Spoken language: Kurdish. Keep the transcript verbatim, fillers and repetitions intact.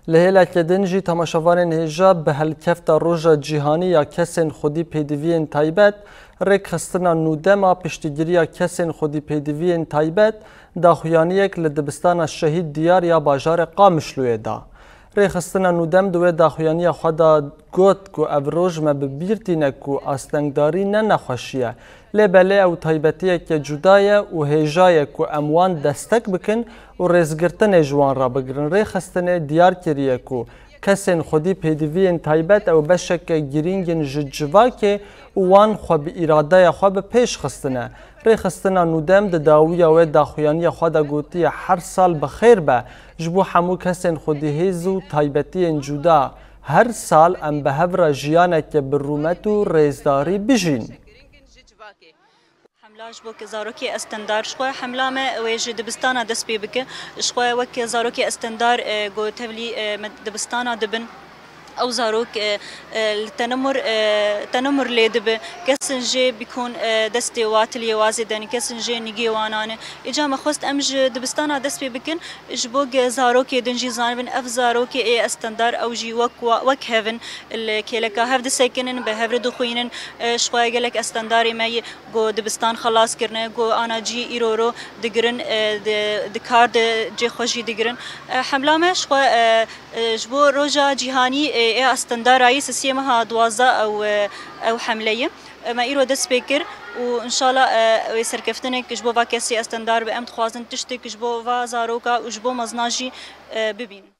Li hêleke din jî temaşevanên hêja bi helkefta Roja Cîhanî ya Kesên Xwedî Pêdiviyên Taybet, rêkxistina nûdem a piştgiriya kesên xwedî pêdiviyên taybet daxuyaniyek li dibistana Şehîd Diyar ya bajarê Qamişloyê da. Rêxistina nûdem di wê daxuyaniya xwe de got ku ev roj me bi bîr tîne ku astengdarî ne nexweşî ye, lê belê ew taybetiyeke cuda ye û hêja ye ku em wan destek bikin û rêzgirtinê ji wan re bigirin. Rêxistinê diyar kiriye ku kesên xwedî pêdiviyên taybet ew beşeke girîng in ji civakê û wan xwe bi îradeya xwe bi pêş xistine. Rêxistina nûdem di dawiya wê daxuyaniya xwe de gotiye, her sal bi xêr be ji bo hemû kesên xwedîhêz û taybetiyên cuda. Her sal em bi hev re jiyaneke bi rûmet û rêzdarî bijîn. Hemla ji bo ke zarokê estendar, ji xwe hemla me wê ji dibistana dest pê bike. Ji xwe wek zarokê estendar, e, go tevlî, e, me dibistana dibin. Ew zarok, e, e, li tenemur, e, tenemur lê dibe. Kesin jê bikon, e, destê wa tiliyê wa zêde ne, kesin jê nigê wa nane. Îca me xwest em ji dibistana dest pê bikin, ji bo ke zarokê din jî zanibin, ev zarokê ê estendar, ew jî wek wa, wek hev in, li kêleka hev disekinin, bi hev re dixwînin. E, ji xwe gelek estendarê me yê go dibistan xelas kirine, go ana cî îro ro digirin, e, di, di kar de cê xwe jî digirin. E, hemla me ji xwe, e, e, ji bo roja cîhanî, e, ê estendarayî sisiyê meha duwazdeh ew, e, ew hemle ye. E, me îro dest pê kir û înşala, e, wê serkeftinek ji bo va kesê estendar be. Em dixwazin tiştek ji bo va zaroka û ji bo mezna jî, e, bibînin.